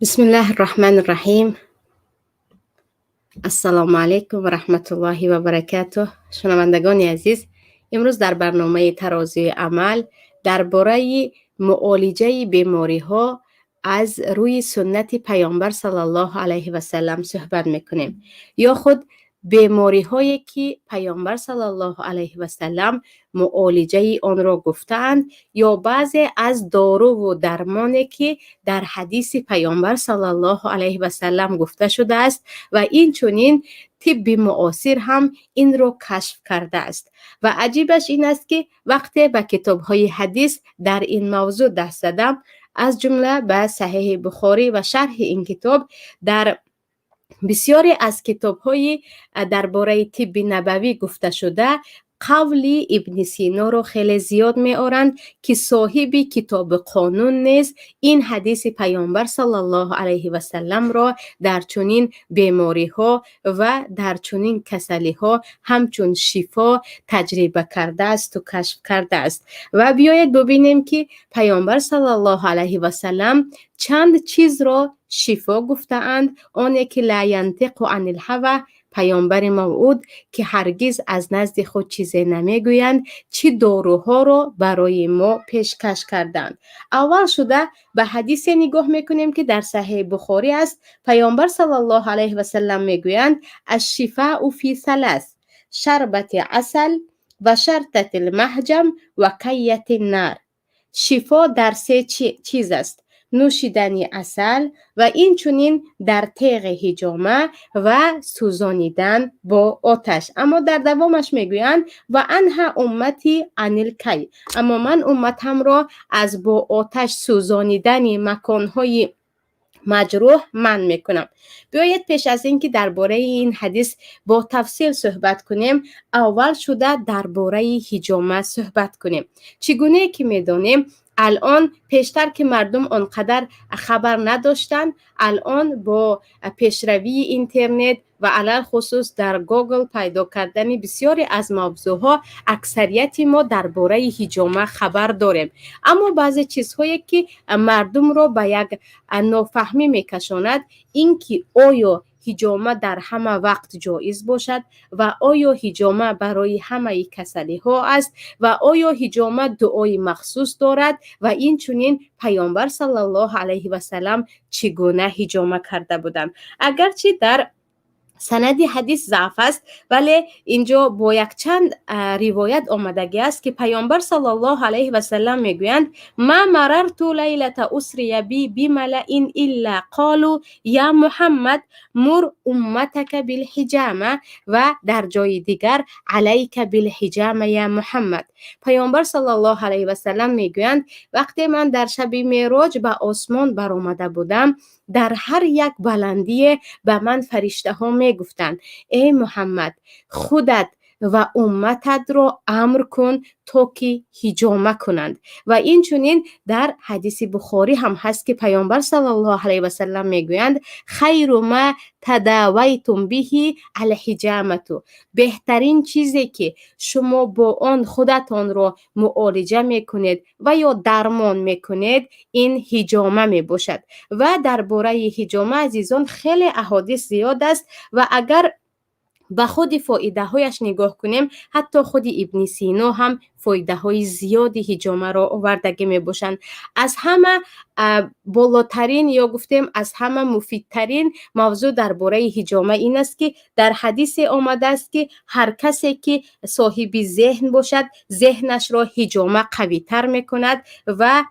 بسم الله الرحمن الرحیم. السلام علیکم و رحمت الله و برکاته. شنوندگان عزیز، امروز در برنامه ترازوی عمل درباره معالجه بیماری ها از روی سنت پیامبر صلی الله علیه و سلم صحبت میکنیم یا خود بیماری هایی که پیامبر صلی الله علیه و سلم معالجه آن را گفتند یا بعضی از دارو و درمانی که در حدیث پیامبر صلی الله علیه و سلم گفته شده است و این چنین طب معاصر هم این را کشف کرده است. و عجیبش این است که وقتی به کتاب های حدیث در این موضوع دست زدم، از جمله به صحیح بخاری و شرح این کتاب، در بسیاری از کتاب های درباره طب نبوی گفته شده قول ابن سینا رو خیلی زیاد میآورند که صاحب کتاب قانون نیز این حدیث پیامبر صلی الله علیه و سلم را در چنین بیماری ها و در چنین کسلی ها همچون شفا تجربه کرده است و کشف کرده است. و بیایید ببینیم که پیامبر صلی الله علیه و سلم چند چیز را شفا گفتهاند، آنی که لا ینطق عن الهوی، پیامبر موعود که هرگز از نزد خود چیزی نمیگویند، چی داروها را برای ما پیشکش کردند. اول شده به حدیث نگاه میکنیم که در صحیح بخاری است. پیامبر صلی الله علیه و سلم میگویند: الشفاء فی ثلاث، شربت عسل و شرطة المحجم و کیة النار. شفا در سه چیز است: نوشیدن عسل و این چنین در تیغ حجامه و سوزانیدن با آتش. اما در دوامش میگویند: و انهی امتی عن الکی. اما من امتم را از با آتش سوزانیدن مکانهای مجروح منع میکنم. بیایید پیش از اینکه درباره این حدیث با تفصیل صحبت کنیم، اول شده درباره حجامه صحبت کنیم. چگونه که میدانیم، الان، پیشتر که مردم آنقدر خبر نداشتند، الان با پیشروی اینترنت و علی‌الخصوص در گوگل پیدا کردن بسیاری از موضوعها، اکثریت ما درباره حجامه خبر داریم. اما بعضی چیزهایی که مردم را به یک نافهمی میکشاند، این که آیا حجامه در همه وقت جایز باشد و آیا حجامه برای همه کسلی ها است و آیا حجامه دعای مخصوص دارد و این چنین پیامبر صلی الله علیه و سلم چگونه حجامه کرده بودند. اگرچه در سند حدیث ضعف است، ولی اینجا با یک چند روایت آمدگی است که پیامبر صلی الله علیه و سلم میگویند: ما مررت لیلة اسری بی بملأ الا قالوا یا محمد مر امتک بالحجامه. و در جای دیگر: علیک بالحجامه یا محمد. پیامبر صلی الله علیه و سلم میگویند وقتی من در شب معراج به آسمان برآمده بودم، در هر یک بلندی به من فرشته ها می گفتند: ای محمد، خودت و امتت را امر کن تا که حجامه کنند. و این چنین در حدیث بخاری هم هست که پیامبر صلی الله علیه و سلم میگویند: خیر ما تداویتم به الحجامة. بهترین چیزی که شما با آن خودتان را معالجه میکنید و یا درمان میکنید، این حجامه میباشد. و درباره حجامه، عزیزان، خیلی احادیث زیاد است و اگر به خود فایده هایش نگاه کنیم، حتی خود ابن سینا هم فایده های زیادی حجامه را آوردگی می باشند. از همه بالاترین یا گفتیم از همه مفیدترین موضوع درباره حجامه این است که در حدیث آمده است که هر کسی که صاحب ذهن باشد، ذهنش را حجامه قوی تر می کند و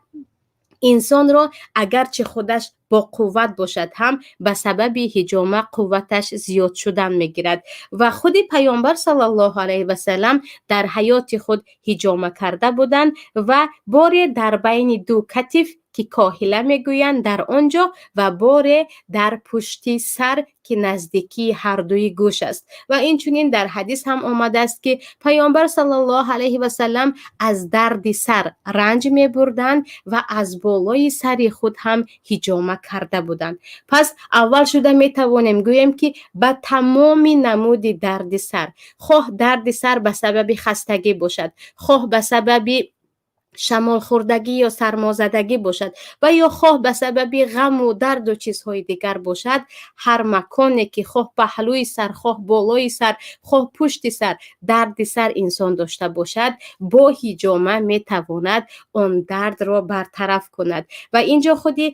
انسان را اگرچه خودش با قوت باشد هم، به سبب حجامه قوتش زیاد شدن میگیرد. و خود پیامبر صلی الله علیه و سلم در حیات خود حجامه کرده بودند و باری در بین دو کتف که کاهله میگویند در آنجا و باره در پشتی سر که نزدیکی هر دوی گوش است. و این چنین در حدیث هم آمده است که پیامبر صلی الله علیه و سلم از درد سر رنج می بردند و از بالای سر خود هم حجامه کرده بودند. پس اول شده می توانیم گوییم که به تمام نمود درد سر، خواه درد سر به سبب خستگی باشد، خواه به سبب Шамолхӯрдагӣ ё сармозадагӣ бошад ва ё хоҳ ба сабаби ғаму дарду чизҳои дигар бошад, ҳар маконе ки, хоҳ паҳлӯи сар, хоҳ болои сар, хоҳ пушти сар дарди сар инсон дошта бошад, бо ҳиҷома метавонад он дардро бартараф кунад. Ва инҷо худи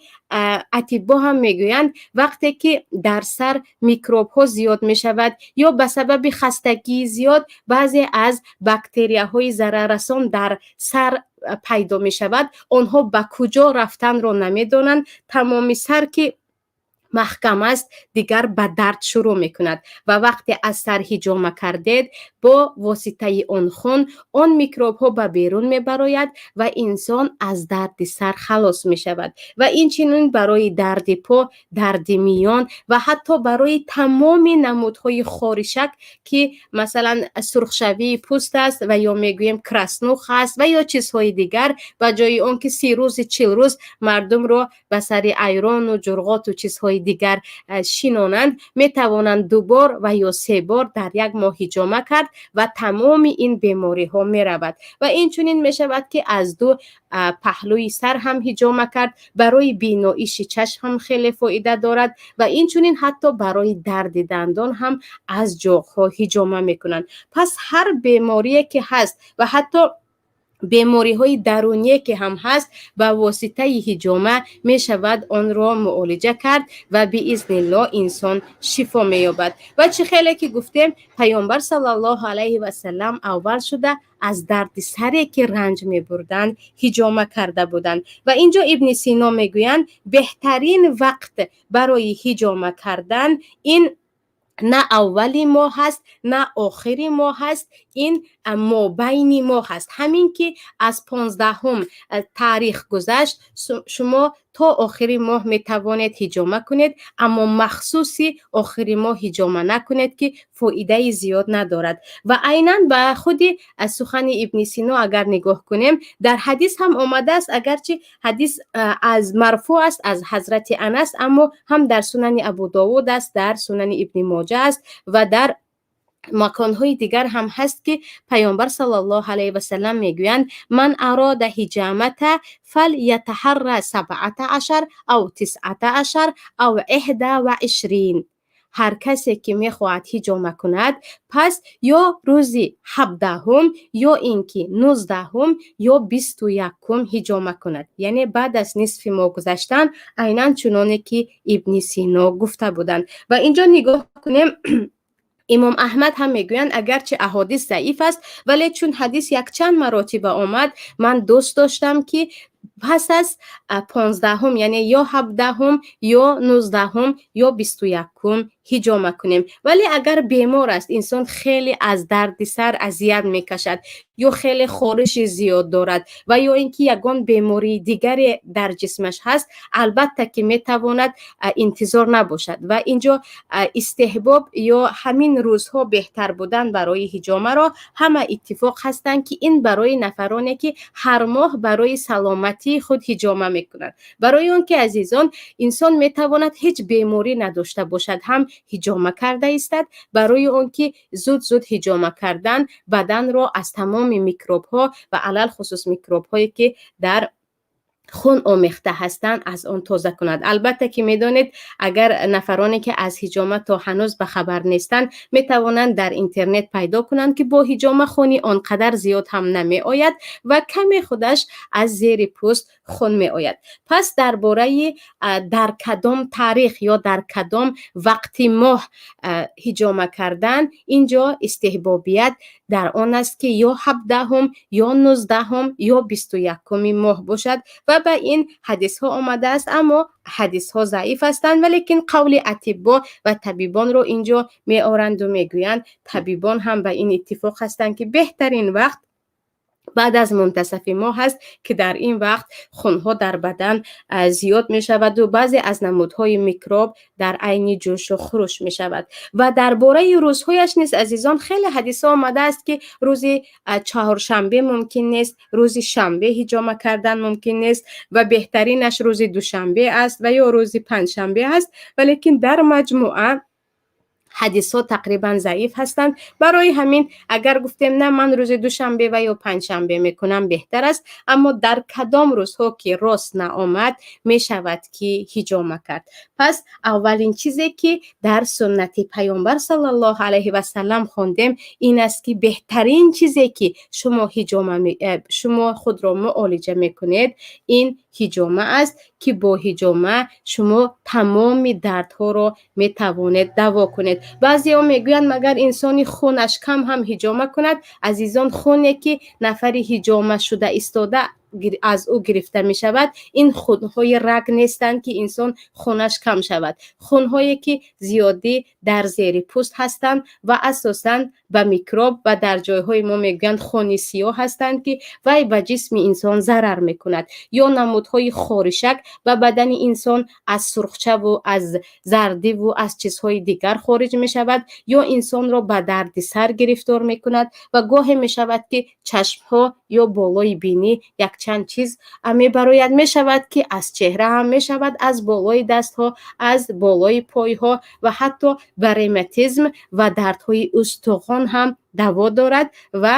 атиббо ҳам мегӯянд, вақте ки дар сар микробҳо зиёд мешавад ё ба сабаби хастагии зиёд баъзе аз бактерияҳои зараррасон дар сар пайдо мешавад, онҳо ба куҷо рафтанро намедонанд. Тамоми сар ки маҳкам аст, дигар ба дард шурӯъ мекунад. Ва вақте аз сар ҳиҷома кардед, бо воситаи он хун он микробҳо ба берун мебарояд ва инсон аз дарди сар халос мешавад. Ва инчунин барои дарди по, дарди миён ва ҳатто барои тамоми намудҳои хоришак, ки масалан сурхшавии пӯст аст ва ё мегӯем краснуха аст ва ё чизҳои дигар, ба ҷои он ки 30 рӯзи 40 рӯз мардумро ба сари айрону ҷурғоту чизҳои дигар шинонанд, метавонанд ду бор ва ё се бор дар як моҳ ҳиҷома кард ва тамоми ин бемориҳо меравад. Ва инчунин мешавад, ки аз ду паҳлӯи сар ҳам ҳиҷома кард. Барои биноиши чашм ҳам хеле фоида дорад ва инчунин ҳатто барои дарди дандон ҳам аз ҷоғҳо ҳиҷома мекунанд. Пас ҳар беморие ки ҳаст ва ҳатто бемориҳои даруние ки ҳам ҳаст, ба воситаи ҳиҷома мешавад онро муолиҷа кард ва биизниллоҳ инсон шифо меёбад. Ва чӣ хеле ки гуфтем, Паёмбар саллаллоҳу алайҳи васаллам аввал шуда аз дарди саре ки ранҷ мебурданд, ҳиҷома карда буданд. Ва инҷо Ибни Сино мегӯянд, беҳтарин вақт барои ҳиҷома кардан ин на аввали моҳ аст, на охири моҳ аст, ин мобайни моҳ аст. Ҳамин ки аз 15-ум таърих гузашт, шумо то охири моҳ метавонед ҳиҷома кунед, аммо махсуси охири моҳ ҳиҷома накунед, ки фоидаи зиёд надорад. Ва айнан ба худи сухани Ибни Сино агар нигоҳ кунем, дар ҳадис ҳам омадааст, агарчи ҳадис аз марфӯъ аст, аз ҳазрати Анас, аммо ҳам дар Сунани Абу Довуд аст, дар Сунани Ибни Моҷа аст ва дар маконҳои дигар ҳам ҳаст, ки Паёмбар саллаллоҳу алайҳи васаллам мегӯянд: "من أراد الحجامة فليتحر 17 أو 19 أو 21." Ҳар касе ки мехоҳад ҳиҷома кунад, пас ё рӯзи 17-ум, ё ин ки 19-ум, ё 21-ум ҳиҷома кунад, яъне баъд аз нисфи моҳ гузаштан, айнан чуноне ки Ибни Сино гуфта буданд. Ва инҷо нигоҳ кунем, Имом Аҳмад ҳам мегӯянд, агарчи аҳодис заиф аст, вале чун ҳадис якчанд маротиба омад, ман дӯст доштам, ки пас аз 15-ум, яъне ё 17-ум, ё 19-ум, ё 21-ум ҳиҷома кунем. Вале агар бемор аст инсон, хеле аз дарди сар азият мекашад ё хеле хориши зиёд дорад ва ё ин ки ягон бемории дигаре дар ҷисмаш ҳаст, албатта ки метавонад интизор набошад. Ва инҷо истиҳбоб ё ҳамин рӯзҳо беҳтар будан барои ҳиҷомаро ҳама иттифоқ ҳастанд, ки ин барои нафароне ки ҳар моҳ барои саломатии худ ҳиҷома мекунанд. Барои он ки, азизон, инсон метавонад ҳеҷ беморӣ надошта бошад ҳам ҳиҷома карда истад, барои он ки зуд зуд ҳиҷома кардан баданро аз тамоми микробҳо ва алалхусус микробҳое ки дар хун омехта ҳастанд, аз он тоза кунад. Албатта ки медонед, агар нафароне ки аз ҳиҷома то ҳанӯз ба хабар нестанд, метавонанд дар интернет пайдо кунанд, ки бо ҳиҷома хуни он қадар зиёд ҳам намеояд ва каме худаш аз зери пӯст хун меояд. Пас дар бораи дар кадом таърих ё дар кадом вақти моҳ ҳиҷома кардан, инҷо истиҳбобият дар он аст, ки ё 17-ум, ё 19-ум, ё 21-уми моҳ бошад. Ва ба ин ҳадисҳо омадааст, аммо ҳадисҳо заиф ҳастанд, валекин қавли атиббо ва табибонро инҷо меоранду мегӯянд, табибон ҳам ба ин иттифоқ ҳастанд, ки беҳтарин вақт баъд аз мунтасафи моҳ аст, ки дар ин вақт хунҳо дар бадан зиёд мешаваду баъзе аз намудҳои микроб дар айни ҷӯшу хуруш мешавад. Ва дар бораи рӯзҳояш низ, азизон, хеле ҳадисҳо омадааст, ки рӯзи чаҳоршанбе мумкин нест, рӯзи шанбе ҳиҷома кардан мумкин нест ва беҳтаринаш рӯзи душанбе аст ва ё рӯзи панҷшанбе аст. Валекин дар маҷмӯа Ҳадисҳо тақрибан заиф ҳастанд. Барои ҳамин, агар гуфтем, на, ман рӯзи душанбе ва ё панҷшанбе мекунам, беҳтар аст. Аммо дар кадом рӯзҳо ки рост наомад, мешавад ки ҳиҷома кард. Пас аввалин чизе, ки дар суннати Паёмбар саллаллоҳу алайҳи васаллам хондем, ин аст, ки беҳтарин чизе, ки шумо ҳиҷома, шумо худро муолиҷа мекунед, ин ҳиҷома аст, ки бо ҳиҷома шумо тамоми дардҳоро метавонед даво кунед. Баъзеҳо мегӯянд, магар инсони хунаш кам ҳам ҳиҷома кунад? Азизон, хуне ки нафари ҳиҷома шуда истода аз ӯ гирифта мешавад, ин хунҳои раг нестанд, ки инсон хунаш кам шавад. Хунҳое ки зиёдӣ дар зери пӯст ҳастанд ва асосан ба микроб ва дар ҷойҳои мо мегӯянд, хуни сиёҳ ҳастанд, ки вай ба ҷисми инсон зарар мекунад, ё намудҳои хоришак ба бадани инсон аз сурхчаву аз зардиву аз чизҳои дигар хориҷ мешавад, ё инсонро ба дарди сар гирифтор мекунад ва гоҳе мешавад, ки чашмҳо ё болои бинӣ якчанд чиз мебарояд. Мешавад, ки аз чеҳра ҳам мешавад, аз болои дастҳо, аз болои пойҳо ва ҳатто ба ревматизм ва дардҳои устухон ҳам даво дорад. Ва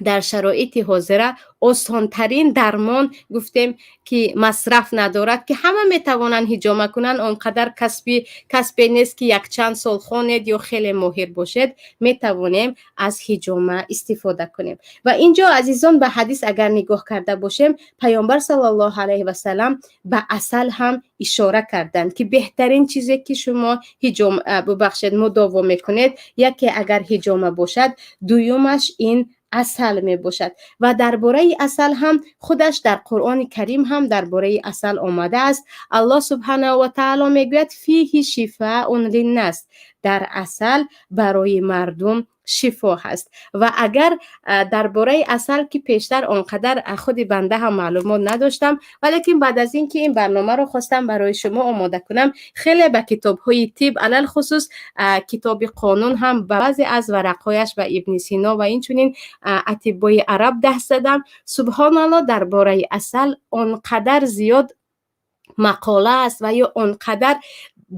дар шароити ҳозира осонтарин дармон, гуфтем, ки масраф надорад, ки ҳама метавонанд ҳиҷома кунанд, он қадар касби касбе нест, ки якчанд сол хонед ё хеле моҳир бошед. Метавонем аз ҳиҷома истифода кунем. Ва инҷо, азизон, ба ҳадис агар нигоҳ карда бошем, Паёмбар саллаллоҳу алайҳи васалам ба асал ҳам ишора карданд, ки беҳтарин чизе, ки шумо ҳиҷом, бубахшед, мудово мекунед, яке агар ҳиҷома бошад, дуюмаш ин асал мебошад. Ва дар бораи асал ҳам худаш дар Қуръони Карим ҳам дар бораи асал омадааст. Аллоҳ субҳанаҳу ва таъоло мегӯяд: فيه شفاء للناس, дар асал барои мардум шифо ҳаст. Ва агар дар бораи асал, ки пештар он қадар худи банда ҳам маълумот надоштам, валекин баъд аз ин ки ин барномаро хостам барои шумо омода кунам, хеле ба китобҳои тиб, алалхусус китоби қонун ҳам, ба баъзе аз варақҳояш, ба Ибни Сино ва инчунин атиббои араб даст задам. Субҳоналло, дар бораи асал он қадар зиёд мақола аст ва ё он қадар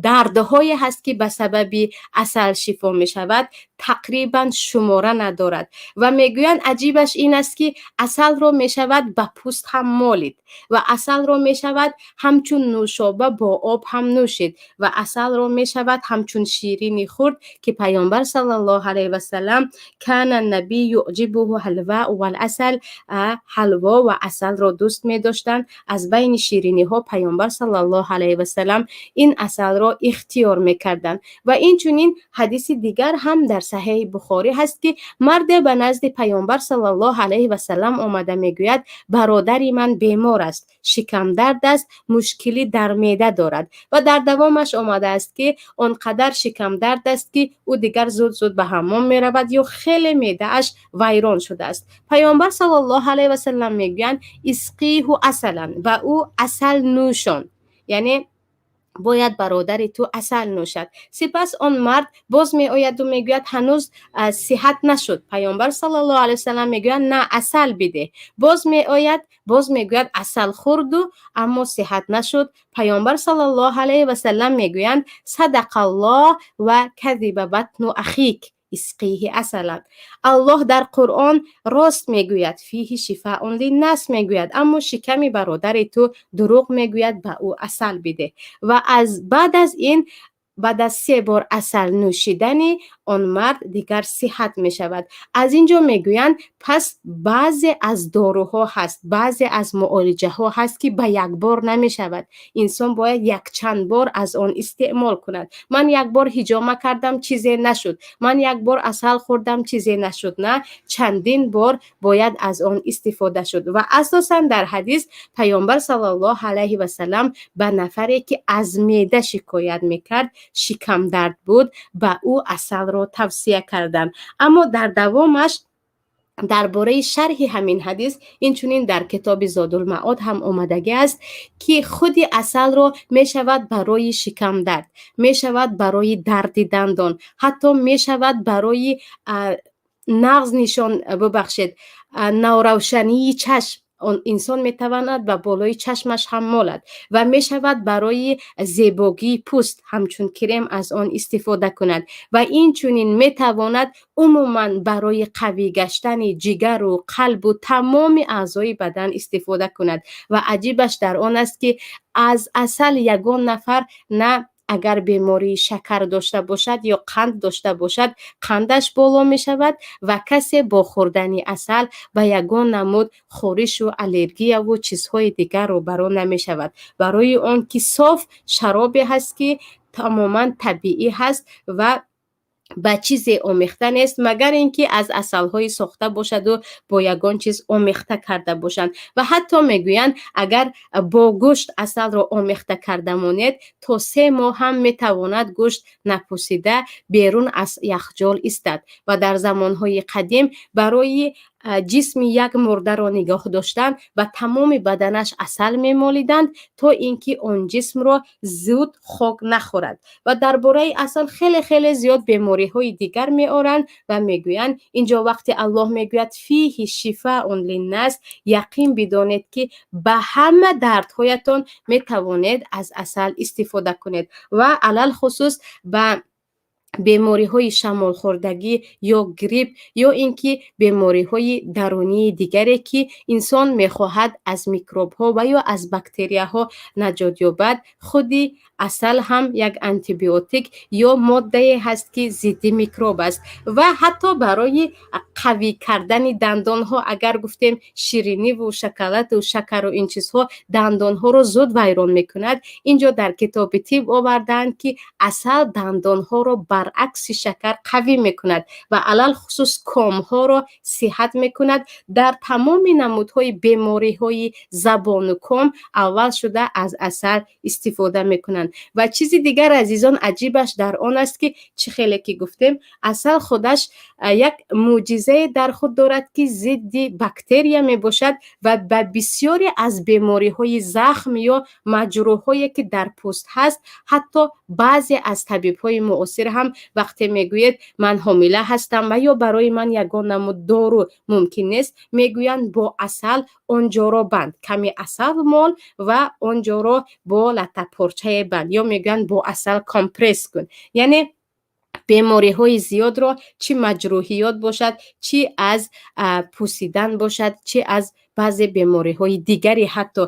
дардҳое ҳаст, ки ба сабаби асал шифо мешавад, тақрибан шумора надорад. Ва мегӯянд, аҷибаш ин аст, ки асалро мешавад ба пӯст ҳам молид ва асалро мешавад ҳамчун нӯшоба бо об ҳам нӯшид ва асалро мешавад ҳамчун ширинӣ хӯрд, ки Паёмбар саллаллоҳу алайҳи васалам كان النبي يعجبه الحلوى والعسل, ҳалво ва асалро дӯст медоштанд. Аз байни шириниҳо Паёмбар саллаллоҳу алайҳи васалам ин асалро ихтиёр мекарданд. Ва инчунин ҳадиси дигар ҳам дар Саҳеҳи Бухорӣ ҳаст, ки марде ба назди Паёмбар саллаллоҳу алайҳи васалам омада мегӯяд: «Бародари ман бемор аст, шикамдард аст, мушкилӣ дар меъда дорад». Ва дар давомаш омадааст, ки он қадар шикамдард аст, ки ӯ дигар зуд зуд ба ҳаммом меравад ё хеле меъдааш вайрон шудааст. Паёмбар саллаллоҳу алайҳи васалам мегӯянд: اسقه عسلا, ба ӯ асал нӯшон, яъне бояд бародари ту асал нӯшад. Сипас он мард боз меояду мегӯяд, ҳанӯз сиҳат нашуд. Паёмбар саллаллоҳу алайҳи васалам мегӯяд: «На, асал бидеҳ». Боз меояд, боз мегӯяд, асал хӯрду, аммо сиҳат нашуд. Паёмбар саллаллоҳу алайҳи васалам мегӯянд: صدق الله وكذب بطن أخيك، اسقه عسلا. Аллоҳ дар Қуръон рост мегӯяд, فيه شفاء للناس мегӯяд, аммо шиками бародари ту дурӯғ мегӯяд, ба ӯ асал бидеҳ. Ва аз баъд аз ин, баъд аз се бор асал нӯшидани он мард дигар сиҳат мешавад. Аз ин ҷо мегӯянд, пас баъзе аз доруҳо ҳаст, баъзе аз муолиҷаҳо ҳаст, ки ба як бор намешавад, инсон бояд якчанд бор аз он истеъмол кунад. Ман як бор ҳиҷома кардам, чизе нашуд, ман як бор асал хӯрдам, чизе нашуд. На, чандин бор бояд аз он истифода шуд. Ва асосан дар ҳадис Паёмбар саллаллоҳу алайҳи васалам ба нафаре, ки аз меъда шикоят мекард, шикамдард буд, ба ӯ асалро тавсия карданд. Аммо дар давомаш дар бораи шарҳи ҳамин ҳадис, инчунин дар китоби Зодулмаод ҳам омадагӣ аст, ки худи асалро мешавад барои шикамдард, мешавад барои дарди дандон, ҳатто мешавад барои нағз нишон, бубахшед, норавшании чашм. Он инсон метавонад ба болои чашмаш ҳам молад ва мешавад барои зебогии пӯст ҳамчун крем аз он истифода кунад ва инчунин метавонад умуман барои қавӣ гаштани ҷигару қалбу тамоми аъзои бадан истифода кунад. Ва аҷибаш дар он аст, ки аз асал ягон нафар на агар бемории шакар дошта бошад ё қанд дошта бошад, қандаш боло мешавад ва касе бо хӯрдани асал ба ягон намуд хоришу аллергияву чизҳои дигар рӯбарӯ намешавад, барои он ки соф шаробе ҳаст, ки тамоман табиӣ ҳаст ва ба чизе омехта нест, магар ин ки аз асалҳои сохта бошаду бо ягон чиз омехта карда бошанд. Ва ҳатто мегӯянд, агар бо гӯшт асалро омехта карда монед, то 3 моҳ ҳам метавонад гӯшт напусида берун аз яхҷол истад. Ва дар замонҳои қадим барои ҷисми як мурдаро нигоҳ доштан ба тамоми баданаш асал мемолиданд, то ин ки он ҷисмро зуд хок нахӯрад. Ва дар бораи асал хеле хеле зиёд бемориҳои дигар меоранд ва мегӯянд, инҷо вақте Аллоҳ мегӯяд: «فيه شفاء للناس», яқин бидонед, ки ба ҳама дардҳоятон метавонед аз асал истифода кунед ва алалхусус ба бемориҳои шамолхӯрдагӣ ё грипп ё ин ки бемориҳои дарунии дигаре, ки инсон мехоҳад аз микробҳо ва ё аз бактерияҳо наҷот ёбад. Худи асал ҳам як антибиотик ё моддае ҳаст, ки зидди микроб аст. Ва ҳатто барои қавӣ кардани дандонҳо, агар гуфтем, шириниву шоколаду шакару ин чизҳо дандонҳоро зуд вайрон мекунад, инҷо дар китоби тиб овардаанд, ки асал дандонҳоро баръакси шакар қавӣ мекунад ва алалхусус комҳоро сиҳат мекунад. Дар тамоми намудҳои бемориҳои забону ком аввал шуда аз асал истифода мекунанд. Ва чизи дигар, азизон, аҷибаш дар он аст, ки чӣ хеле ки гуфтем, асал худаш як мӯъҷизае дар худ дорад, ки зидди бактерия мебошад ва ба бисёре аз бемориҳои захм ё маҷрӯҳҳое, ки дар пӯст ҳаст. Ҳатто баъзе аз табибҳои муосир ҳам вақте мегӯед, ман ҳомила ҳастам ва ё барои ман ягон намуд дору мумкин нест, мегӯянд, бо асал он ҷоро банд, каме асал мол ва он ҷоро бо латтапорчае банд, ё мегӯянд, бо асал компресс кун. Яъне бемориҳои зиёдро, чӣ маҷрӯҳиёт бошад, чӣ аз пӯсидан бошад, чӣ аз баъзе бемориҳои дигари ҳатто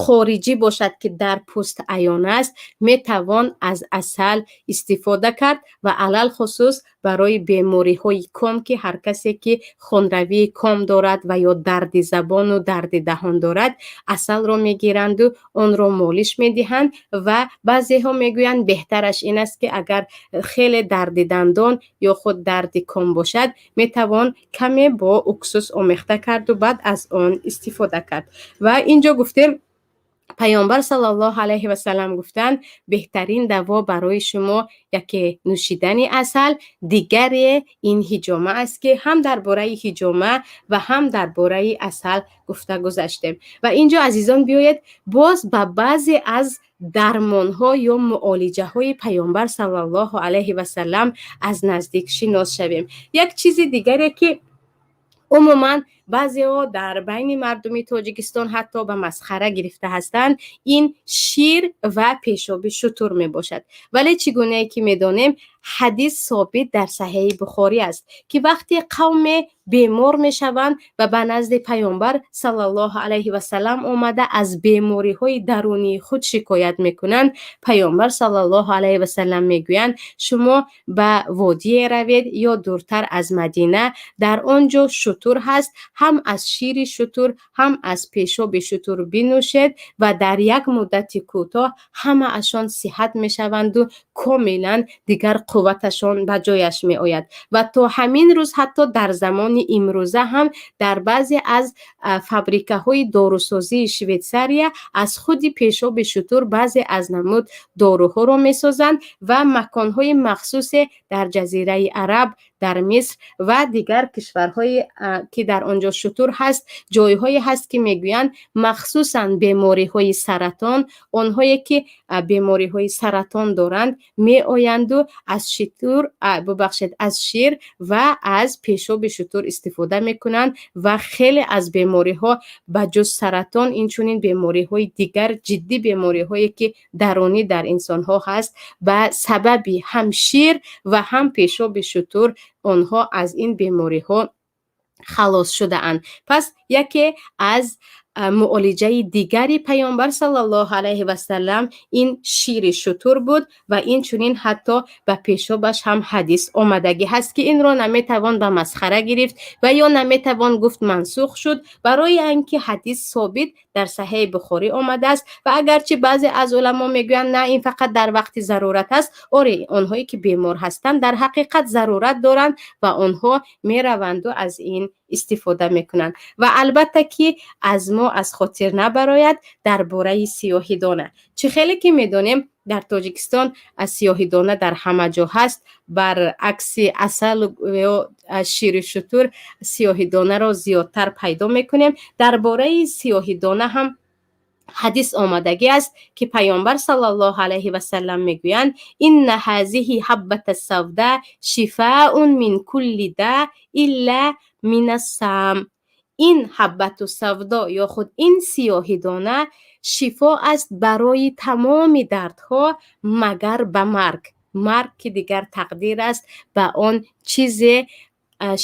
хориҷӣ бошад, ки дар пӯст аён аст, метавон аз асал истифода кард. Ва алалхусус барои бемориҳои ком, ки ҳар касе ки хунравии ком дорад ва ё дарди забону дарди даҳон дорад, асалро мегиранду онро молиш медиҳанд. Ва баъзеҳо мегӯянд, беҳтараш ин аст, ки агар хеле дарди дандон ё худ дарди ком бошад, метавон каме бо уксус омехта карду баъд аз он истифода кард. Ва инҷо гуфтем, Паёмбар саллаллоҳу алайҳи васалам гуфтанд: беҳтарин даво барои шумо яке нӯшидани асал, дигаре ин ҳиҷома аст, ки ҳам дар бораи ҳиҷома ва ҳам дар бораи асал гуфта гузаштем. Ва инҷо, азизон, биёед, боз ба баъзе аз дармонҳо ё муолиҷаҳои Паёмбар саллаллоҳу алайҳи васалам аз наздик шинос шавем. Як чизи дигаре, ки умуман баъзеҳо дар байни мардуми Тоҷикистон ҳатто ба масхара гирифта ҳастанд, ин шир ва пешоби шутур мебошад. Вале чӣ гунае ки медонем, ҳадис собит дар Саҳеҳи Бухорӣ аст, ки вақте қавме бемор мешаванд ва ба назди Паёмбар саллаллоҳу алайҳи васалам омада, аз бемориҳои дарунии худ шикоят мекунанд, Паёмбар саллаллоҳу алайҳи васалам мегӯянд: шумо ба водие равед ё дуртар аз Мадина, дар он ҷо шутур ҳаст, ҳам аз шири шутур, ҳам аз пешоби шутур бинӯшед ва дар як муддати кӯтоҳ ҳамаашон сиҳат мешаванду комилан дигар қувваташон ба ҷояш меояд. Ва то ҳамин рӯз, ҳатто дар замони имрӯза ҳам, дар баъзе аз фабрикаҳои дорусозии Швейтсария аз худи пешоби шутур баъзе аз намуд доруҳоро месозанд ва маконҳои махсусе дар Ҷазираи Араб, дар Миср ва дигар кишварҳое, ки дар он ҷо Онҷо шутур ҳаст. Ҷойҳое ҳаст, ки мегӯянд, махсусан бемориҳои саратон, онҳое ки бемориҳои саратон доранд, меоянду аз шитур, бубахшед, аз шир ва аз пешоби шутур истифода мекунанд ва хеле аз бемориҳо, ба ҷуз саратон, инчунин бемориҳои дигар, ҷиддӣ бемориҳое ки дарунӣ дар инсонҳо ҳаст, ба сабаби ҳам шир ва ҳам пешоби шутур онҳо аз ин бемориҳо халос шудаанд. Пас яке аз муолиҷаи дигари Паёмбар саллаллоҳу алайҳи васалам ин шири шутур буд ва инчунин ҳатто ба пешобаш ҳам ҳадис омадагӣ ҳаст, ки инро наметавон ба масхара гирифт ва ё наметавон гуфт мансух шуд, барои он ки ҳадис собит дар Саҳеҳи Бухорӣ омадааст. Ва агарчи баъзе аз уламо мегӯянд, на, ин фақат дар вақти зарурат аст. Оре, онҳое ки бемор ҳастанд, дар ҳақиқат зарурат доранд ва онҳо мераванду аз ин истифода мекунанд. Ва албатта ки аз мо аз хотир набарояд дар бораи сиёҳидона. Чӣ хеле ки медонем, дар Тоҷикистон сиёҳидона дар ҳама ҷо ҳаст. Баръакси асал ё шири шутур, сиёҳидонаро зиёдтар пайдо мекунем. Дар бораи сиёҳидона ҳам ҳадис омадагӣ аст, ки Паёмбар саллаллоҳу алайҳи васалам мегӯянд: "إن هذه حبة السوداء شفاء من كل داء إلا من السم". Ин ҳаббату савдо ё худ ин сиёҳидона шифо аст барои тамоми дардҳо, магар ба марг. Марг ки дигар тақдир аст, ба он чизе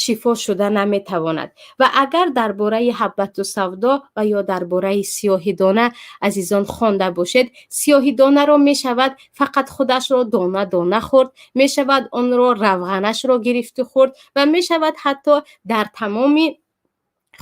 шифо шуда наметавонад. Ва агар дар бораи ҳаббату савдо ва ё дар бораи сиёҳидона, азизон, хонда бошед, сиёҳидонаро мешавад фақат худашро дона дона хӯрд, мешавад онро равғанашро гирифту хӯрд ва мешавад ҳатто дар тамоми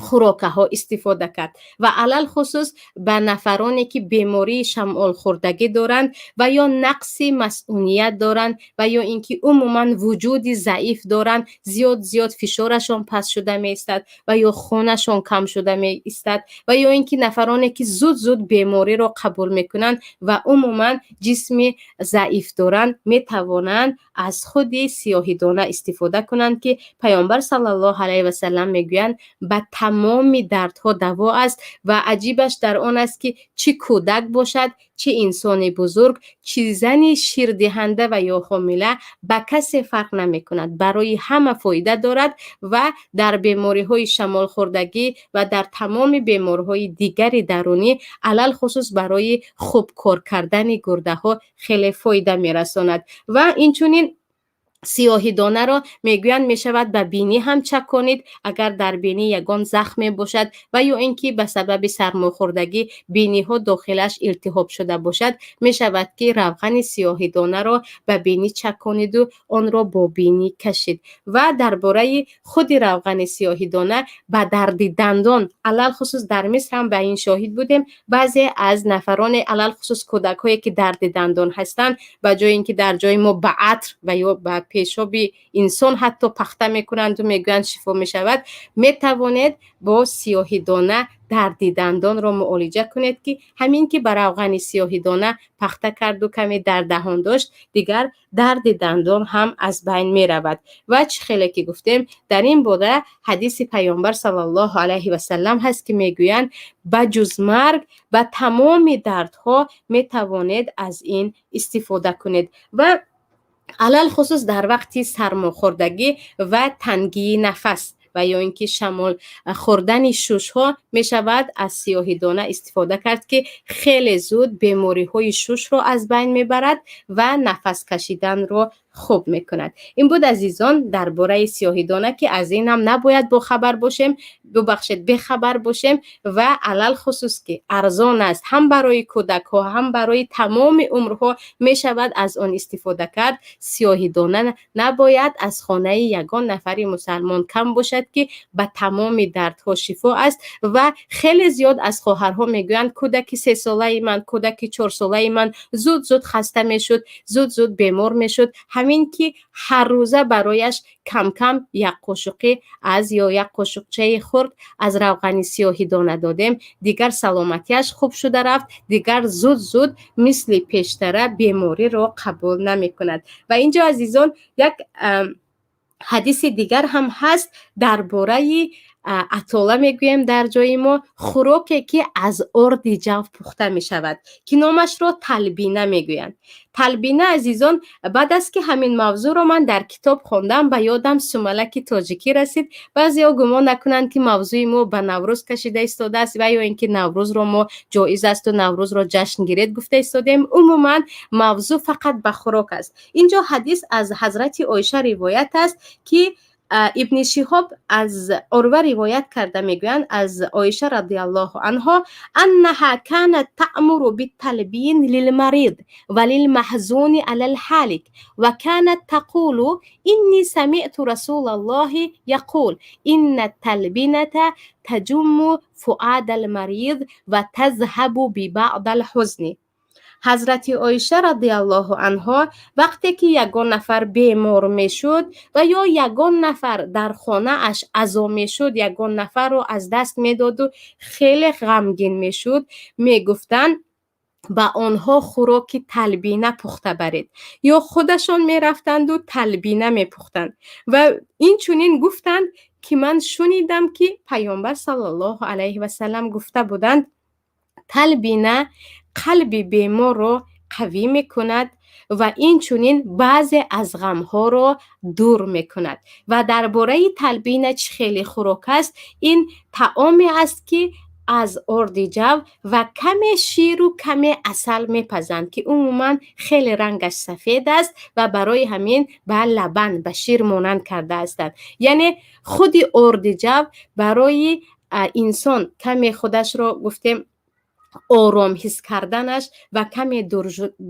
хӯрокаҳо истифода кард. Ва алалхусус ба нафароне ки бемории шамолхӯрдагӣ доранд ва ё нақси масуният доранд ва ё ин ки умуман вуҷуди заиф доранд, зиёд зиёд фишорашон паст шуда меистад ва ё хунашон кам шуда меистад, ва ё ин ки нафароне ки зуд зуд бемориро қабул мекунанд ва умуман ҷисми заиф доранд, метавонанд аз худи сиёҳидона истифода кунанд, ки Паёмбар саллаллоҳу алайҳи васалам мегӯянд, ба тамоми дардҳо даво аст. Ва аҷибаш дар он аст, ки чӣ кӯдак бошад, чӣ инсони бузург, чӣ зани ширдиҳанда ва ё ҳомила, ба касе фарқ намекунад, барои ҳама фоида дорад ва дар бемориҳои шамолхӯрдагӣ ва дар тамоми бемориҳои дигари дарунӣ, алалхусус барои хуб кор кардани гурдаҳо хеле фоида мерасонад. Ва инчунин сиёҳидонаро, мегӯянд, мешавад ба бинӣ ҳам чаконид. Агар дар бинӣ ягон захме бошад ва ё ин ки ба сабаби сармохӯрдагӣ биниҳо дохилаш илтиҳоб шуда бошад, мешавад ки равғани сиёҳидонаро ба бинӣ чакониду онро бо бинӣ кашид. Ва дар бораи худи равғани сиёҳидона ба дарди дандон, алалхусус дар Миср ҳам ба ин шоҳид будем, баъзе аз нафароне, алалхусус кӯдакҳое ки дарди дандон ҳастанд, ба ҷои ин ки дар ҷои мо ба атр ва ё ба пешоби инсон ҳатто пахта мекунанду мегӯянд, шифо мешавад, метавонед бо сиёҳидона дарди дандонро муолиҷа кунед, ки ҳамин ки ба равғани сиёҳидона пахта карду каме дар даҳон дошт, дигар дарди дандон ҳам аз байн меравад. Ва чӣ хеле ки гуфтем, дар ин бора ҳадиси Паёмбар саллаллоҳу алайҳи васалам ҳаст, ки мегӯянд, ба ҷуз марг ба тамоми дардҳо метавонед аз ин истифода кунед. Ва алалхусус дар вақти сармохӯрдагӣ ва тангии нафас ва ё ин ки шамол хӯрдани шушҳо мешавад аз сиёҳидона истифода кард, ки хеле зуд бемориҳои шушро аз байн мебарад ва нафас кашиданро хуб мекунад. Ин буд, азизон, дар бораи сиёҳидона, ки аз ин ҳам набояд бохабар бошем, бубахшед, бехабар бошем. Ва алалхусус ки арзон аст, ҳам барои кӯдакҳо, ҳам барои тамоми умрҳо мешавад аз он истифода кард. Сиёҳидона набояд аз хонаи ягон нафари мусалмон кам бошад, ки ба тамоми дардҳо шифо аст. Ва хеле зиёд аз хоҳарҳо мегӯянд, кӯдаки 3-солаи ман, кӯдаки 4-солаи ман зуд зуд хаста мешуд, зуд зуд бемор мешуд. Ҳамин ки ҳаррӯза барояш камкам як қошуқӣ аз ё як қошуқчаи хурд аз равғани сиёҳидона додем, дигар саломатиаш хуб шуда рафт, дигар зуд зуд мисли пештара бемориро қабул намекунад. Ва инҷо, азизон, як ҳадиси дигар ҳам ҳаст дар бораи Атола мегӯем дар ҷои мо, хӯроке, ки аз орди ҷав пухта мешавад, ки номашро талбина мегӯянд. Талбина, азизон, баъд аз ки ҳамин мавзӯъро ман дар китоб хондам, ба ёдам сумалаки тоҷикӣ расид. Баъзеҳо гумон накунанд, ки мавзӯи мо ба Наврӯз кашида истодааст ва ё ин ки Наврӯзро мо ҷоиз асту Наврӯзро ҷашн гиред гуфта истодем. Умуман, мавзӯъ фақат ба хӯрок аст. Инҷо ҳадис аз ҳазрати Оиша ривоят аст, ки Ибни Шиҳоб аз Урва ривоят карда мегӯянд аз Оиша радиаллоҳу анҳо: أنها كانت تأمر بالتلبين للمريض وللمحزون على الهالك وكانت تقول: إني سمعت رسول الله يقول: إن التلبينة تجم فؤاد المريض وتذهب ببعض الحزن. Ҳазрати Оиша радиаллоҳу анҳо вақте ки ягон нафар бемор мешуд ва ё ягон нафар дар хонааш азо мешуд, ягон нафарро аз даст медоду хеле ғамгин мешуд, мегуфтанд: ба онҳо хӯроки талбина пухта баред, ё худашон мерафтанду талбина мепухтанд. Ва инчунин гуфтанд, ки ман шунидам, ки Паёмбар саллаллоҳу алайҳи васалам гуфта буданд: талбина қалби беморро қавӣ мекунад ва инчунин баъзе аз ғамҳоро дур мекунад. Ва дар бораи талбина, чӣ хеле хӯрок аст? Ин таоме аст, ки аз орди ҷав ва каме ширу каме асал мепазанд, ки умуман хеле рангаш сафед аст ва барои ҳамин ба лабан, ба шир монанд карда ҳастанд. Яъне худи орди ҷав барои инсон каме худашро, гуфтем, ором ҳис карданаш ва каме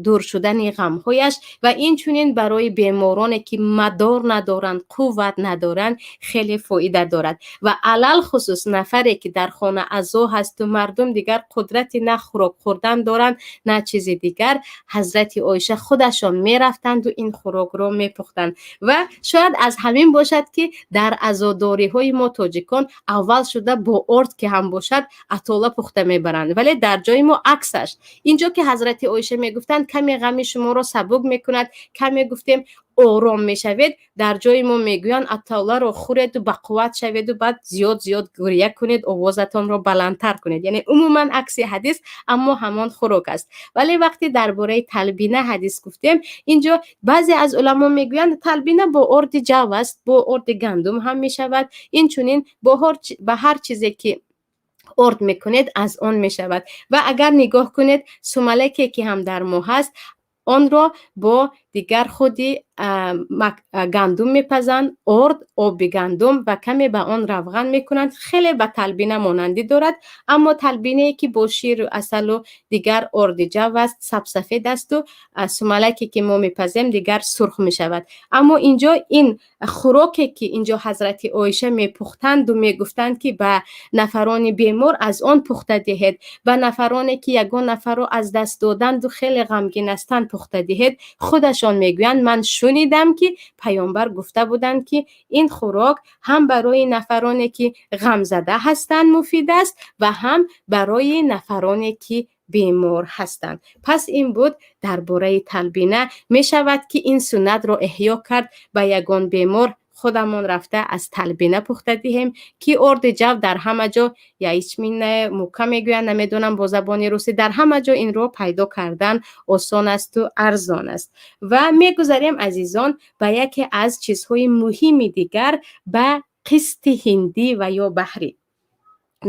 дур шудани ғамҳояш ва инчунин барои бемороне, ки мадор надоранд, қувват надоранд, хеле фоида дорад. Ва алалхусус нафаре, ки дар хона азо ҳасту мардум дигар қудрати на хӯрок хӯрдан доранд, на чизи дигар, ҳазрати Оиша худашон мерафтанду ин хӯрокро мепухтанд. Ва шояд аз ҳамин бошад, ки дар азодориҳои мо тоҷикон аввал шуда бо орд ки ҳам бошад атола пухта мебаранд. Вале дар ҷои мо аксаш. Инҷо ки ҳазрати Оиша мегуфтанд, каме ғами шуморо сабук мекунад, каме, гуфтем, ором мешавед, дар ҷои мо мегӯянд: атоларо хӯреду бақувват шаведу баъд зиёд зиёд гиря кунед, овозатонро баландтар кунед. Яъне умуман акси ҳадис, аммо ҳамон хӯрок аст. Вале вақте дар бораи талбина ҳадис гуфтем, инҷо баъзе аз уламо мегӯянд, талбина бо орди ҷав аст, бо орди гандум ҳам мешавад, инчунин ба ҳар чизе, ки орд мекунед, аз он мешавад. Ва агар нигоҳ кунед, сумалеке, ки ҳам дар мо ҳаст, онро бо дигар худи гандум мепазанд, орд, оби гандум ва каме ба он равған мекунанд. Хеле ба талбина монандӣ дорад, аммо талбинае, ки бо ширу асалу дигар орди ҷав аст, сабсафед асту сумалаке, ки мо мепазем, дигар сурх мешавад. Аммо инҷо ин хӯроке, ки инҷо ҳазрати Оиша мепухтанду мегуфтанд, ки ба нафарони бемор аз он пухта диҳед, ба нафароне, ки ягон нафарро аз даст доданду хеле ғамгин ҳастанд, пухта диҳед, худашон мегӯянд: ман шунидам, ки Паёмбар гуфта буданд, ки ин хӯрок ҳам барои нафароне, ки ғамзада ҳастанд, муфид аст ва ҳам барои нафароне, ки бемор ҳастанд. Пас ин буд дар бораи талбина. Мешавад, ки ин суннатро эҳё кард, ба ягон бемор худамон рафта аз талбина пухта диҳем, ки орди ҷав дар ҳама ҷо, ячменная мука мегӯянд, намедонам бо забони русӣ, дар ҳама ҷо инро пайдо кардан осон асту арзон аст. Ва мегузарем, азизон, ба яке аз чизҳои муҳими дигар, ба қисти ҳиндӣ ва ё баҳрӣ.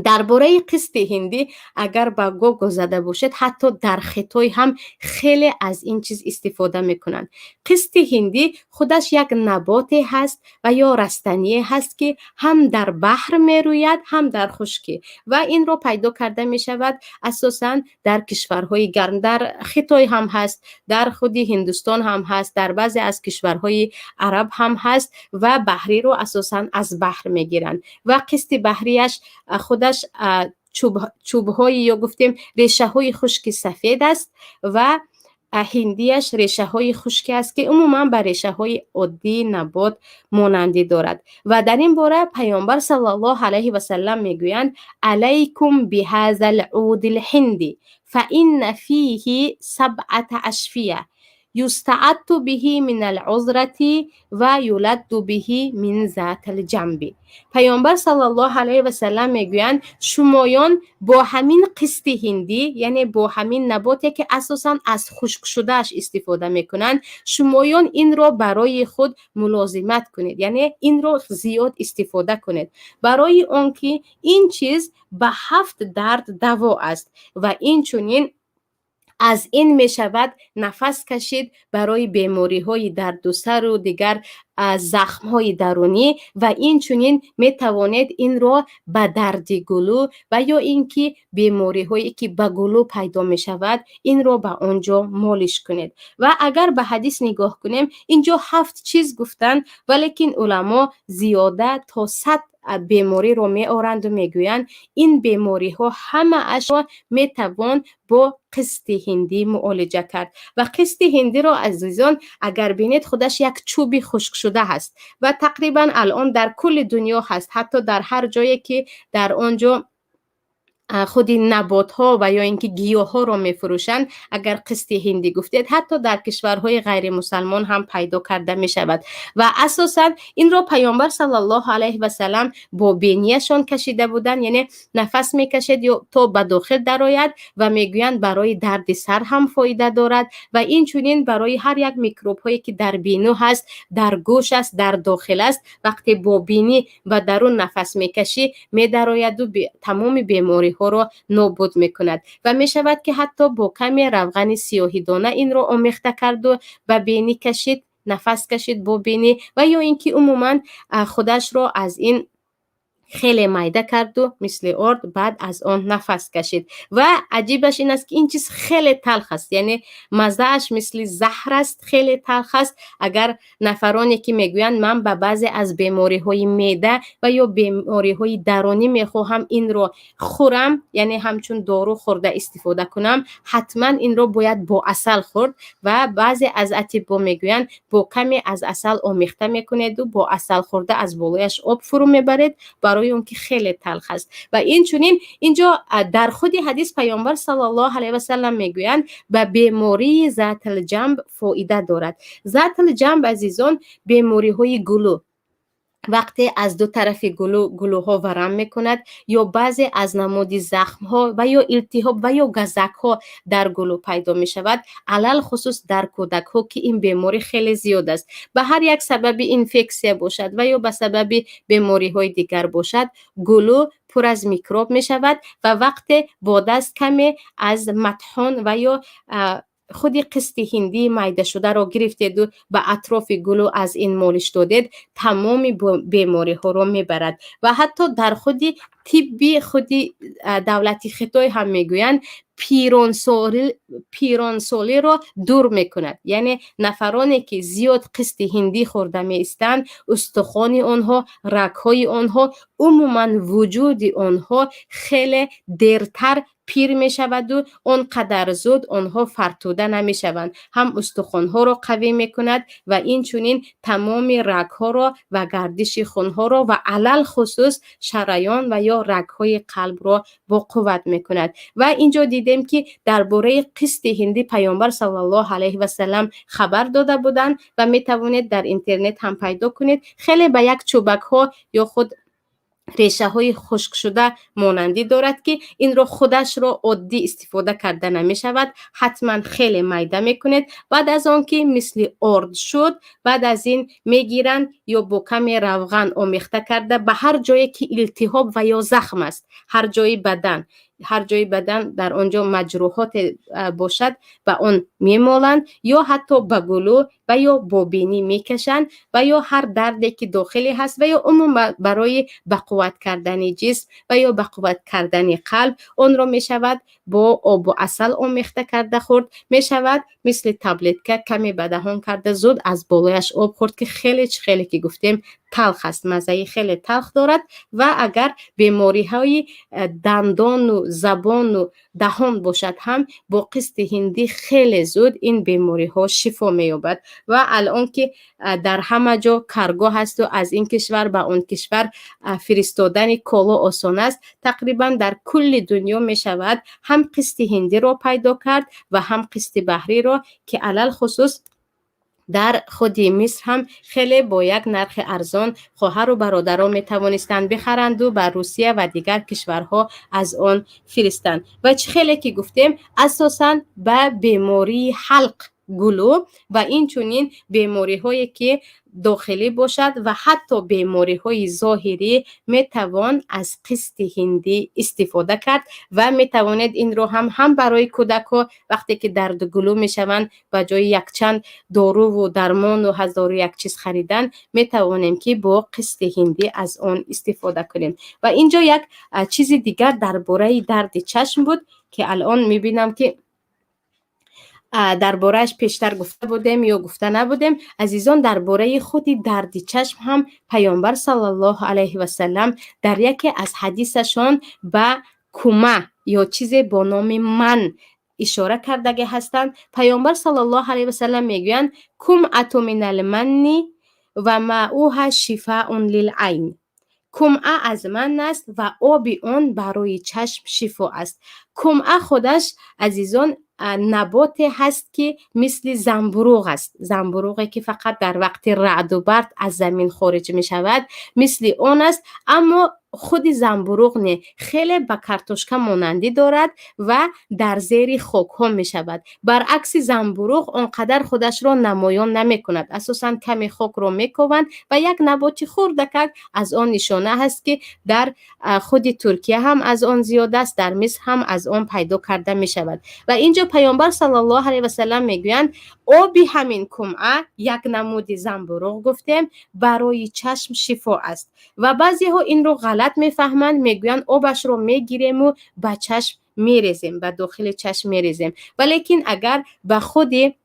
Дар бораи қисти ҳиндӣ агар ба Гугл зада бошед, ҳатто дар Хитой ҳам хеле аз ин чиз истифода мекунанд. Қисти ҳиндӣ худаш як наботе ҳаст ва ё растание ҳаст, ки ҳам дар баҳр мерӯяд, ҳам дар хушкӣ, ва инро пайдо карда мешавад асосан дар кишварҳои гарм. Дар Хитой ҳам ҳаст, дар худи Ҳиндустон ҳам ҳаст, дар баъзе аз кишварҳои араб ҳам ҳаст. Ва баҳриро асосан аз баҳр мегиранд. Ва қисти баҳрияш худаш чӯбҳои ё, гуфтем, решаҳои хушки сафед аст ва ҳиндиаш решаҳои хушке аст, ки умуман ба решаҳои оддии набот монандӣ дорад. Ва дар ин бора Паёмбар саллаллоҳу алайҳи васалам мегӯянд: عليكم بهذا العود الهندي فإن فيه سبعة أشفية. يستعط به من العذرة ويلد به من ذات الجنب. Паёмбар саллаллоҳу алайҳи васаллам мегӯянд: шумоён бо ҳамин қисти ҳиндӣ, яъне бо ҳамин наботе, ки асосан аз хушкшудааш истифода мекунанд, шумоён инро барои худ мулозимат кунед, яъне инро зиёд истифода кунед, барои он ки ин чиз ба ҳафт дард даво аст ва инчунин аз ин мешавад нафас кашид барои бемориҳои дарду сару дигар захмҳои дарунӣ ва инчунин метавонед инро ба дарди гулӯ ва ё ин ки бемориҳое, ки ба гулӯ пайдо мешавад, инро ба он ҷо молиш кунед. Ва агар ба ҳадис нигоҳ кунем, инҷо ҳафт чиз гуфтанд, валекин уламо зиёда то 100 бемориро меоранду мегӯянд, ин бемориҳо ҳамаашро метавон бо қисти ҳиндӣ муолиҷа кард. Ва қисти ҳиндиро, азизон, агар бинед, худаш як чӯби хушкшуда ҳаст ва тақрибан алон дар кулли дунё ҳаст, ҳатто дар ҳар ҷое, ки дар он ҷо худи наботҳо ва ё ин ки гиёҳҳоро мефурӯшанд, агар қисти ҳиндӣ гуфтед, ҳатто дар кишварҳои ғайримусалмон ҳам пайдо карда мешавад. Ва асосан инро Паёмбар саллаллоҳу алайҳи васалам бо бинияшон кашида буданд, яъне нафас мекашед ё то ба дохил дарояд. Ва мегӯянд, барои дарди сар ҳам фоида дорад ва инчунин барои ҳар як микробҳое, ки дар бинӯ ҳаст, дар гӯш аст, дар дохил аст. Вақте бо бинӣ ба дарун нафас мекашӣ, медарояду тамоми бемориҳоро нобуд мекунад. Ва мешавад, ки ҳатто бо каме равғани сиёҳидона инро омехта карду ба бинӣ кашид, нафас кашид бо бинӣ ва ё ин ки умуман худашро аз ин хеле майда карду мисли орд, баъд аз он нафас кашид. Ва аҷибаш ин аст, ки ин чиз хеле талх аст, яъне маззааш мисли заҳр аст, хеле талх аст. Агар нафароне, ки мегӯянд, ман ба баъзе аз бемориҳои меъда ва ё бемориҳои дарунӣ мехоҳам инро хӯрам, яъне ҳамчун дору хӯрда истифода кунам, ҳатман инро бояд бо асал хӯрд. Ва баъзе аз атиббо мегӯянд, бо каме аз асал омехта мекунеду бо асал хӯрда, аз болояш об фурӯ мебаред, барои он ки хеле талх аст. Ва инчунин инҷо дар худи ҳадис Паёмбар саллаллоҳу алайҳи васалам мегӯянд, ба бемории затилҷамб фоида дорад. Затилҷамб, азизон, бемориҳои гулӯ, вақте аз ду тарафи гулӯ гулӯҳо варам мекунад ё баъзе аз намуди захмҳо ва ё илтиҳоб ва ё газакҳо дар гулӯ пайдо мешавад, алалхусус дар кӯдакҳо, ки ин беморӣ хеле зиёд аст, ба ҳар як сабаби инфексия бошад ва ё ба сабаби бемориҳои дигар бошад, гулӯ пур аз микроб мешавад. Ва вақте бо даст каме аз матҳон ва ё худи қисти ҳиндии майдашударо гирифтеду ба атрофи гулӯ аз ин молиш додед, тамоми бемориҳоро мебарад. Ва ҳатто дар худи тибби худи давлати Хитой ҳам мегӯянд, пиронсолиро дур мекунад, яъне нафароне, ки зиёд қисти ҳиндӣ хӯрда меистанд, устухони онҳо, рагҳои онҳо, умуман вуҷуди онҳо хеле дертар пир мешаваду он қадар зуд онҳо фартуда намешаванд. Ҳам устухонҳоро қавӣ мекунад ва инчунин тамоми рагҳоро ва гардиши хунҳоро ва алалхусус шараён ва ё рагҳои қалбро боқувват мекунад. Ва инҷо дидем, ки дар бораи қисти ҳиндӣ Паёмбар саллаллоҳу алайҳи васалам хабар дода буданд ва метавонед дар интернет ҳам пайдо кунед. Хеле ба як чӯбакҳо ё худ решаҳои хушкшуда монандӣ дорад, ки инро худашро оддӣ истифода карда намешавад, ҳатман хеле майда мекунед. Баъд аз он ки мисли орд шуд, баъд аз ин мегиранд ё бо каме равған омехта карда, ба ҳар ҷое, ки илтиҳоб ва ё захм аст, ҳар ҷои бадан, ҳар ҷои бадан дар он ҷо маҷрӯҳоте бошад, ба он мемоланд ё ҳатто ба гулӯ ва ё бо бинӣ мекашанд ва ё ҳар дарде, ки дохилӣ ҳаст ва ё умуман барои бақувват кардани ҷисм ва ё бақувват кардани қалб онро мешавад бо обу асал омехта карда хӯрд, мешавад мисли таблетка каме ба даҳон карда, зуд аз болояш об хӯрд, ки хеле, чӣ хеле ки гуфтем. Талх аст, маззаи хеле талх дорад. Ва агар бемориҳои дандону забону даҳон бошад ҳам, бо қисти ҳиндӣ хеле зуд ин бемориҳо шифо меёбад. Ва алон ки дар ҳама ҷо карго ҳасту аз ин кишвар ба он кишвар фиристодани коло осон аст, тақрибан дар кулли дунё мешавад ҳам қисти ҳиндиро пайдо кард ва ҳам қисти баҳриро, ки алалхусус дар худи Миср ҳам хеле бо як нархи арзон хоҳару бародарон метавонистанд бихаранду ба Русия ва дигар кишварҳо аз он фиристанд. Ва чӣ хеле ки гуфтем, асосан ба бемории ҳалқ, гулӯ ва инчунин бемориҳое ки дохилӣ бошад ва ҳатто бемориҳои зоҳирӣ метавон аз қисти ҳиндӣ истифода кард. Ва метавонед инро ҳам барои кӯдакҳо, вақте ки дарду гулӯ мешаванд, ба ҷои якчанд доруву дармону ҳазору як чиз харидан, метавонем ки бо қисти ҳиндӣ аз он истифода кунем. Ва ин ҷо як чизи дигар дар бораи дарди чашм буд, ки алон мебинам, ки дар борааш пештар гуфта будем ё гуфта набудем. Азизон, дар бораи худи дарди чашм ҳам Паёмбар саллаллоҳу алайҳи васалам дар яке аз ҳадисашон ба кума ё чизе бо номи ман ишора кардаги ҳастанд. Паёмбар саллаллоҳу алайҳи васалам мегӯянд: "Кумъату минал манни ва маъуҳа шифаун лил айн". Кумъа аз ман аст ва оби он барои чашм шифо аст. Кумъа худаш, азизон, наботе ҳаст, ки мисли замбуруғ аст. Замбуруғе ки фақат дар вақти раъду барқ аз замин хориҷ мешавад, мисли он аст, аммо худи замбуруғ не, хеле ба картошка монандӣ дорад ва дар зери хокҳо мешавад. Баръакси замбуруғ, он қадар худашро намоён намекунад. Асосан каме хокро мекованд ва як наботи хурдакак аз он нишона ҳаст, ки дар худи Туркия ҳам аз он зиёд аст, дар Миср ҳам аз он пайдо карда мешавад. Ва ин ҷо Паёмбар саллаллоҳу алайҳи васалам мегӯянд: оби ҳамин кумъа, як намуди замбуруғ гуфтем, барои чашм шифо аст. Ва баъзеҳо инро ғалат мефаҳманд, мегӯянд обашро мегирему ба чашм мерезем, ба дохили чашм мерезем. Валекин агар ба худи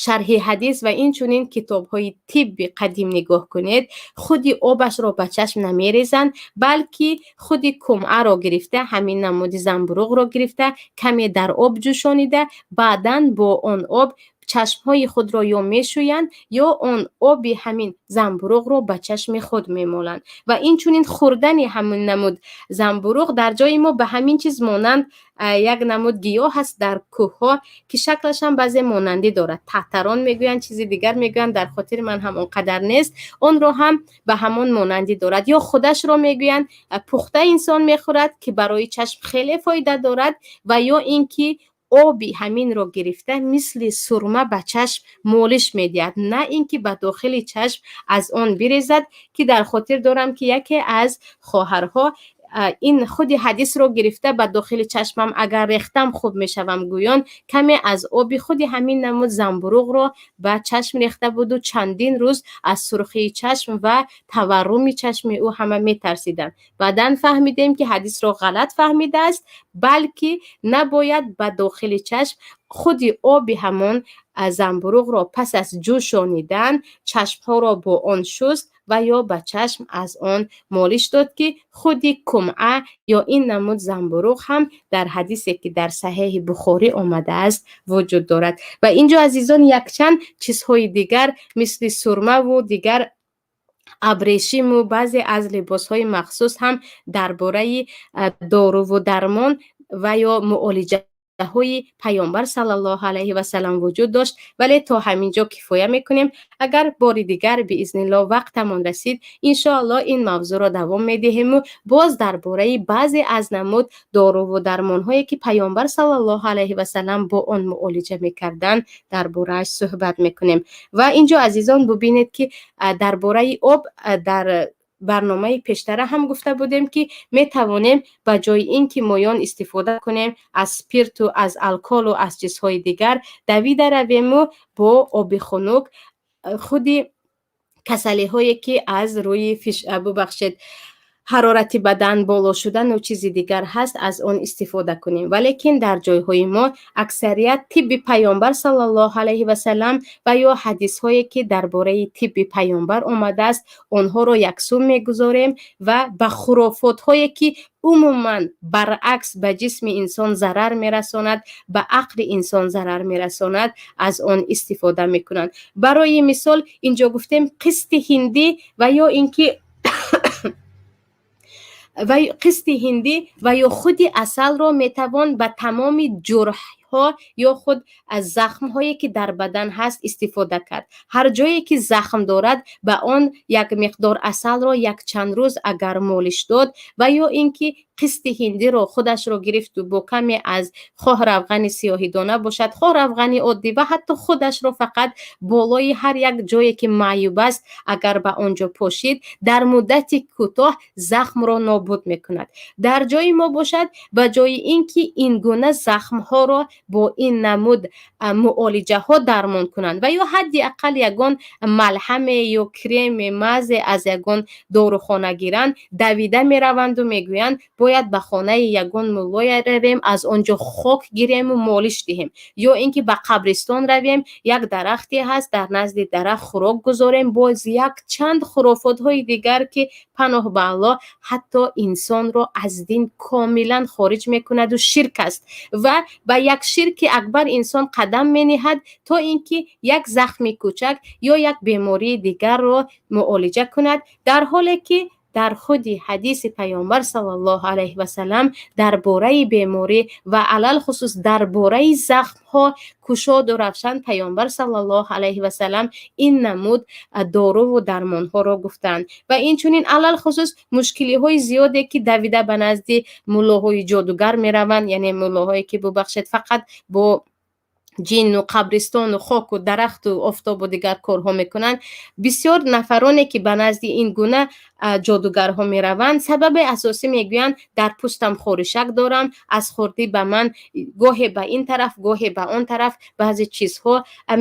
шарҳи ҳадис ва инчунин китобҳои тибби қадим нигоҳ кунед, худи обашро ба чашм намерезанд, балки худи кумъаро гирифта, ҳамин намуди замбуруғро гирифта, каме дар об ҷӯшонида, баъдан бо он об чашмҳои худро ё мешӯянд, ё он оби ҳамин замбуруғро ба чашми худ мемоланд. Ва инчунин хӯрдани ҳамин намуд замбуруғ, дар ҷои мо ба ҳамин чиз монанд як намуд гиёҳ ҳаст дар кӯҳҳо, ки шаклаш ҳам баъзе монандӣ дорад, таҳтарон мегӯянд, чизи дигар мегӯянд, дар хотири ман ҳам он қадар нест, онро ҳам ба ҳамон монандӣ дорад. Ё худашро мегӯянд, пухта инсон мехӯрад, ки барои чашм хеле фоида дорад, ва ё ин ки оби ҳаминро гирифта, мисли сурма ба чашм молиш медиҳад, на ин ки ба дохили чашм аз он бирезад. Ки дар хотир дорам, ки яке аз хоҳарҳо ин худи ҳадисро гирифта, ба дохили чашмам агар рехтам, хуб мешавам гӯён, каме аз оби худи ҳамин намуд замбуруғро ба чашм рехта буду чандин рӯз аз сурхии чашм ва таварруми чашми ӯ ҳама метарсиданд. Баъдан фаҳмидем, ки ҳадисро ғалат фаҳмидааст, балки набояд ба дохили чашм, худи оби ҳамон замбуруғро пас аз ҷӯшонидан чашмҳоро бо он шуст ва ё ба чашм аз он молиш дод, ки худи кумъа ё ин намуд замбуруғ ҳам дар ҳадисе, ки дар Саҳеҳи Бухорӣ омадааст, вуҷуд дорад. Ва ин ҷо, азизон, якчанд чизҳои дигар, мисли сурмаву дигар абрешиму баъзе аз либосҳои махсус ҳам дар бораи доруву дармон ва ё муолиҷаҳои Паёмбар саллаллоҳу алайҳи васалам вуҷуд дошт. Вале то ҳамин ҷо кифоя мекунем. Агар бори дигар, биизниллоҳ, вақтамон расид, иншоаллоҳ, ин мавзӯъро давом медиҳему боз дар бораи баъзе аз намуд доруву дармонҳое, ки Паёмбар саллаллоҳу алайҳи васалам бо он муолиҷа мекарданд, дар борааш суҳбат мекунем. Ва ин ҷо, азизон, бубинед, ки дар бораи об дар барномаи пештара ҳам гуфта будем, ки метавонем ба ҷои ин ки моён истифода кунем аз спирту аз алкоҳолу аз чизҳои дигар, давида равему бо оби хунук худи касалиҳое, ки аз рӯи, бубахшед, Ҳарорати бадан боло шудану чизи дигар ҳаст, аз он истифода кунем. Валекин дар ҷойҳои мо аксарият тибби Паёмбар саллаллоҳу алайҳи васалам ва ё ҳадисҳое, ки дар бораи тибби Паёмбар омадааст, онҳоро яксӯ мегузорем ва ба хурофотҳое, ки умуман баръакс ба ҷисми инсон зарар мерасонад, ба ақли инсон зарар мерасонад, аз он истифода мекунанд. Барои мисол, инҷо гуфтем, қисти ҳиндӣ ва ё ин ки ва қисти ҳиндӣ ва ё худи асалро метавон ба тамоми ҷурҳҳо ё худ аз захмҳое, ки дар бадан ҳаст, истифода кард. Ҳар ҷое ки захм дорад, ба он як миқдор асалро якчанд рӯз агар молиш дод ва ё ин ки қисти ҳиндиро худашро гирифту бо каме аз хоҳ равғани сиёҳидона бошад, хоҳ равғани оддӣ ва ҳатто худашро фақат болои ҳар як ҷое, ки маъюб аст, агар ба он ҷо пошид, дар муддати кӯтоҳ захмро нобуд мекунад. Дар ҷои мо бошад, ба ҷои ин ки ин гуна захмҳоро бо ин намуд муолиҷаҳо дармон кунанд ва ё ҳадди ақал ягон малҳаме ё креме, мазе аз ягон дорухона гиранд, давида мераванду мегӯянд, бояд ба хонаи ягон муллое равем, аз он ҷо хок гирему молиш диҳем, ё ин ки ба қабристон равем, як дарахте ҳаст, дар назди дарахт хӯрок гузорем. Боз якчанд хурофотҳои дигар, ки паноҳ ба Аллоҳ, ҳатто инсонро аз дин комилан хориҷ мекунаду ширк аст ва ба як ширки акбар инсон қадам мениҳад, то ин ки як захми кӯчак ё як бемории дигарро муолиҷа кунад, дар ҳоле ки дар худи ҳадиси Паёмбар саллаллоҳу алайҳи васалам дар бораи беморӣ ва алалхусус дар бораи захмҳо кушоду равшан Паёмбар саллаллоҳу алайҳи васалам ин намуд доруву дармонҳоро гуфтанд. Ва инчунин алалхусус мушкилиҳои зиёде, ки давида ба назди муллоҳои ҷодугар мераванд, яъне муллоҳое, ки, бубахшед, фақат бо ҷинну қабристону хоку дарахту офтобу дигар корҳо мекунанд. Бисёр нафароне, ки ба назди ин гуна ҷодугарҳо мераванд, сабаби асосӣ мегӯянд, дар пӯстам хоришак дорам, аз хурдӣ ба ман гоҳе ба ин тараф, гоҳе ба он тараф баъзе чизҳо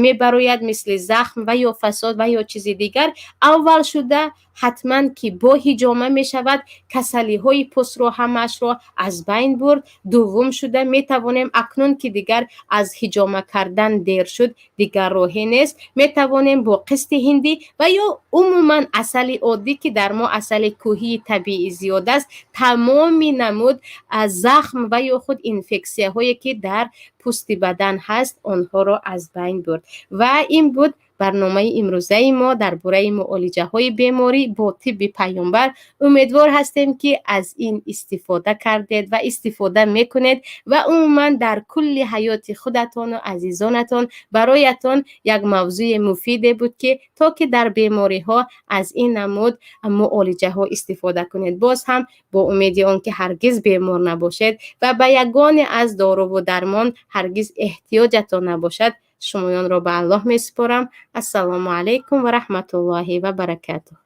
мебарояд, мисли захм ва ё фасод ва ё чизи дигар. Аввал шуда ҳатман ки бо ҳиҷома мешавад касалиҳои пӯстро ҳамаашро аз байн бурд. Дуввум шуда метавонем, акнун ки дигар аз ҳиҷома кардан дер шуд, дигар роҳе нест, метавонем бо қисти ҳиндӣ ва ё умуман асали оддӣ, ки дар мо асали кӯҳии табиӣ зиёд аст, тамоми намуд захм ва ё худ инфексияҳое, ки дар пӯсти бадан ҳаст, онҳоро аз байн бурд. Ва ин буд барномаи имрӯзаи мо дар бораи муолиҷаҳои беморӣ бо тибби Паёмбар. Умедвор ҳастем, ки аз ин истифода кардед ва истифода мекунед ва умуман дар кулли ҳаёти худатону азизонатон бароятон як мавзӯи муфиде буд, ки то ки дар бемориҳо аз ин намуд муолиҷаҳо истифода кунед. Боз ҳам бо умеди он ки ҳаргиз бемор набошед ва ба ягоне аз доруву дармон ҳаргиз эҳтиёҷатон набошад, шумоёнро ба Аллоҳ месупорам. Ассалому алайкум ва раҳматуллоҳи ва баракатуҳ.